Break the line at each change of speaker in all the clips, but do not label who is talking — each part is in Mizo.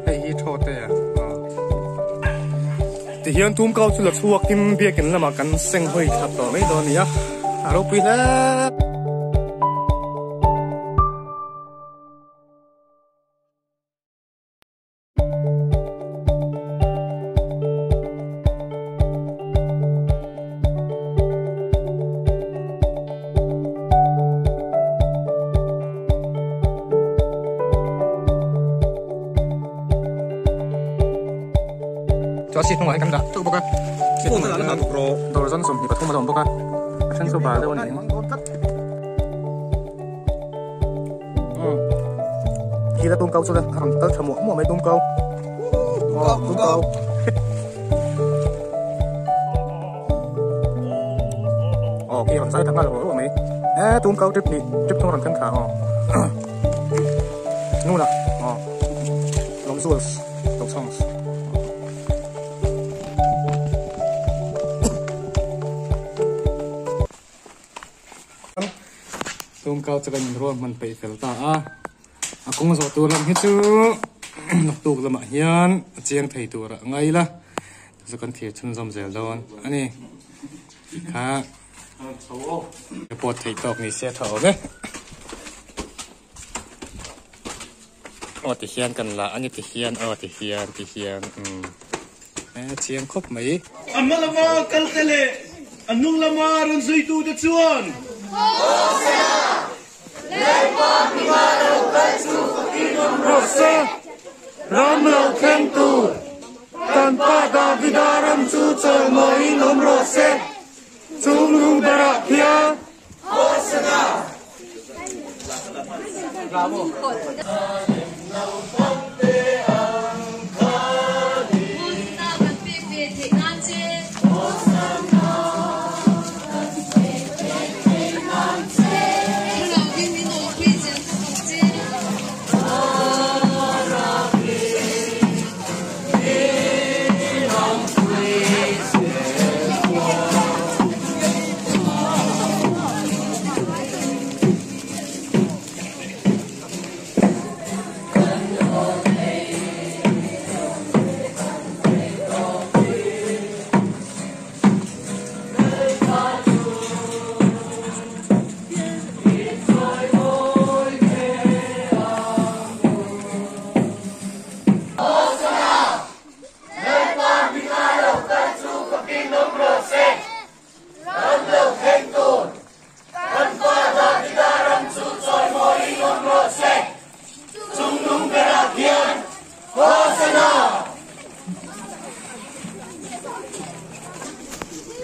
Hei hi thaw te a ti hian tum kau chu la chhuakin biakin lamah kan seng hawi thla tawh mai dawn a ni a a ropui hle. Chuan seat hnungah hian kan dah teuh bawk a seat hnungah hian dawrzawn 23 a lo awm bawk a a then chu bar deuh a ni ang. Khi la tum kau chu la a rawn kal tha muah muah mai tum kau aw tum kau aw khi rawn zai ta nghal ruah ruah mai e tum kau trip hnih trip thum a rawn thleng thla aw nula aw lawmzuals tochhongs. Tumkau chu kan inrual hman peih fel ta a, a kawng zawh tur lam hi chu naktuk lamah hian a chiang thei tur a ngai la, chu chu kan thlir chhunzawm zel dawn a ni. Kha report theih tawk ni se a tha awm e. Aw ti hian kan la a ni ti hian aw ti hian ti hian umm e chiang khawp mai.
A hma lama kal te leh a hnung lama rawn zuitu te chuan.
Hosea! Lalpa hminga lo kal chu fakin awm rawh se! Ram lo thleng tur kan pa Davida ram chu chawimawiin awm rawh se! Chung lung berah khian Hosea!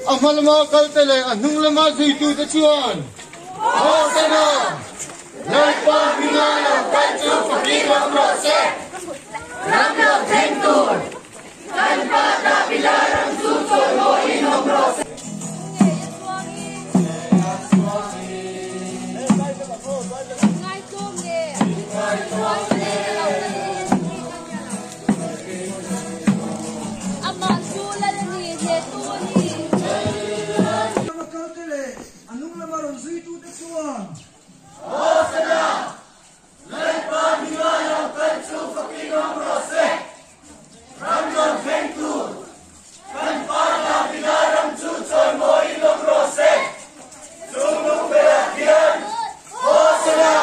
A hma lama kalte leh a hnung lama zuitute chuan Hosana! Lalpa hminga lo kal chu fakin awm rawh se! Ram lo thleng tur kan Pa Davida ram chu chawimawiin awm rawh se! Hosana! Lalpa hminga lo kal chu fakin awm rawh se! Ram rawn thleng tur kan Pa Davida ram chu chawimawiin awm rawh se! Chung lung berah hian Hosana!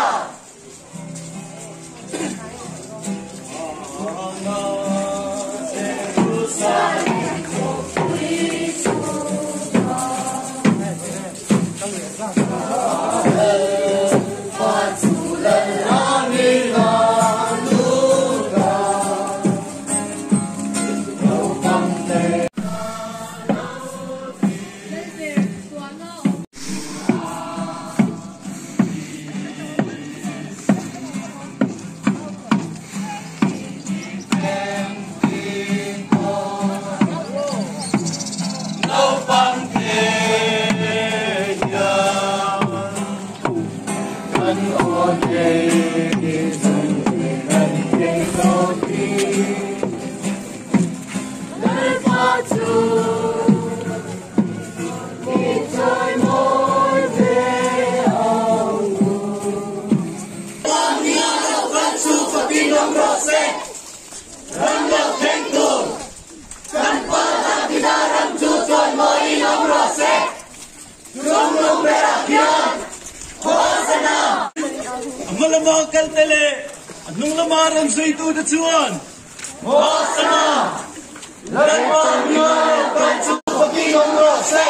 lama kalte leh a hnung lama rawn zuitute chuan, Hosana! Lalpa hminga lo kal chu fakin awm rawh se!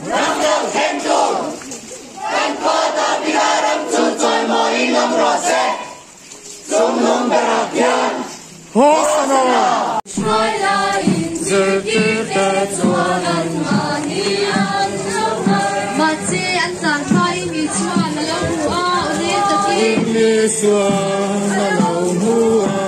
Ram lo thleng tur kan Pa Davida ram chu chawimawiin awm rawh se! Chungnung berah khian
Hosana!
Zirtirte chuan an mahni an lo nghal.
Mahse, an tlan hmain Isua'n a lo hmu a, aw nem takin.
Isua'n a lo hmu a,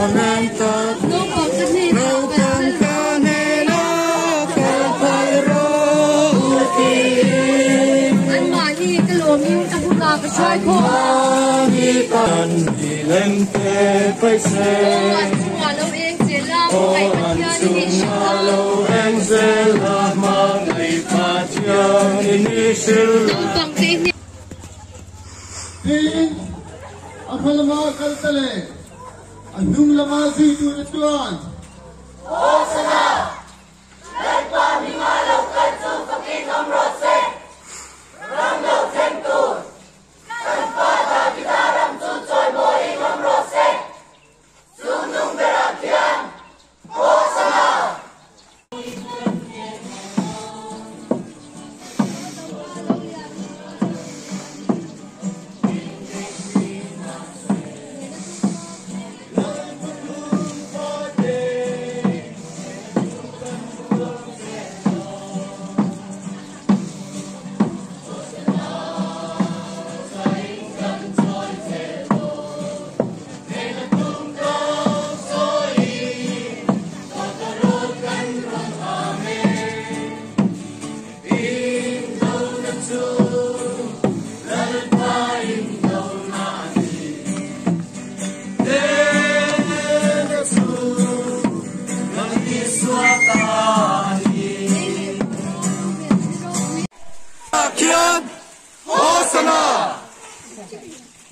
aw nem takin.
Naupang ka hnenah kal phal rawh.
Naupang ka hnenah kal phal rawh u tiin.
Anmahni ka lawmin ka hunah ka hruai khawm a.
Anmahni kan milem te paih se.
Aw an chungah lo eng zel a, hmangaih Pathian i nih hrilh a.
Aw an chungah lo eng zel a, hmangaih Pathian i nih hrilh a.
Naupang te i hnenah.
Tiin a hma lama kal ta leh a hnung lama zuitute chuan,
Hosana! Lalpa hminga lo kal chu fakin awm rawh se! Ram lo thleng tur kan Pa Davida ram chu chawimawiin awm rawh se! Chungnung berah khian Hosana!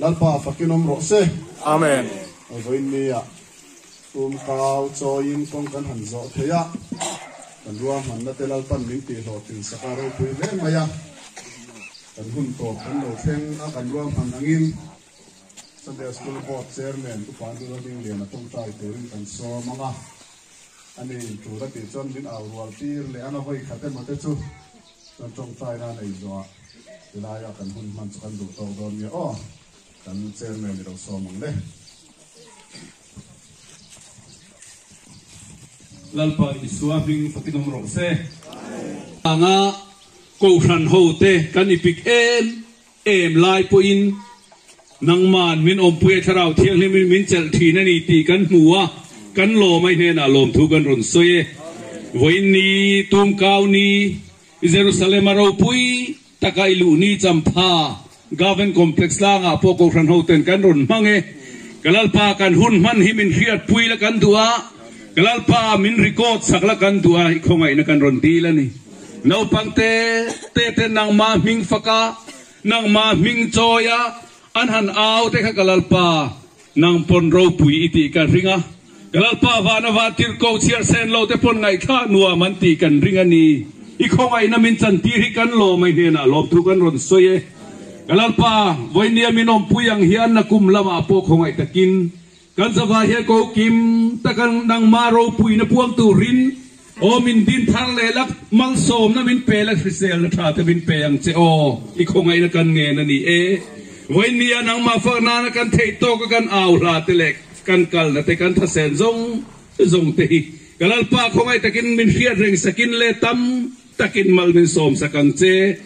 Lalpa fakin awm rawh se.
Amen.
Vawiin nia tumkau chawiin kawng kan han zawh thei a, kan ruahmanna te Lalpan min tihhlawhtlin sak a ropui hle mai a. Kan hun tawp kan lo thleng a, kan ruahman angin Sunday School Board Chairman Upa Nula Dinglian a tawngtai turin kan sawm ang a. Ani intur a tih chuan min au rual tir leh ang a, vawi khat emaw te chu chuan tawngtai nan ei zawhah tilaia kan hun hman chu kan duh tawk dawn nia aw, kan Chairman i lo sawm ang le.
Lalpa Isua hming fakin awm rawh se. Anga Kohhran hote kan ipik em em lai pawhin nangman min awmpui a Thlarau Thianghlimin min chelh thin a ni tih kan hmu a, kan lawm a i hnenah lawmthu kan rawn sawi e. Vawiin ni, tumkau ni, Jerusalem a ropui taka i luh ni champha Goven Complex tlangah pawh Kohhran hoten kan rawn hmang e. Ka Lalpa kan hun hman hi min hriatpui la kan duh a, ka Lalpa min record sak la kan duh a, i khawngaihna kan rawn dil a ni. Naupang te te te nangmah hming fak a, nangmah hming chawi a, an han au te kha ka Lalpa nang pawn ropui i tih ka ring a, ka Lalpa vana van tirhko chhiar sen lo te pawn ngaihthlak nuam an tih kan ring a ni. I khawngaihna min chantir hi kan lawm a, i hnenah lawmthu kan rawn sawi e. Ka Lalpa, vawinia min awmpui ang hian nakum lamah pawh khawngaih takin kan zavai hian ko kim taka nangmah ropuina puang turin aw min din thar leh lak, malsawmna min pe lak, hriselna tha te min pe ang che aw, i khawngaihna kan ngen a ni e. Vawinia nangmah fak nana kan theih tawka kan au hla te leh kan kalna te kan thasen zawng zawng te hi ka Lalpa khawngaih takin min hriat reng sakin leh tam takin mal min sawm sak ang che.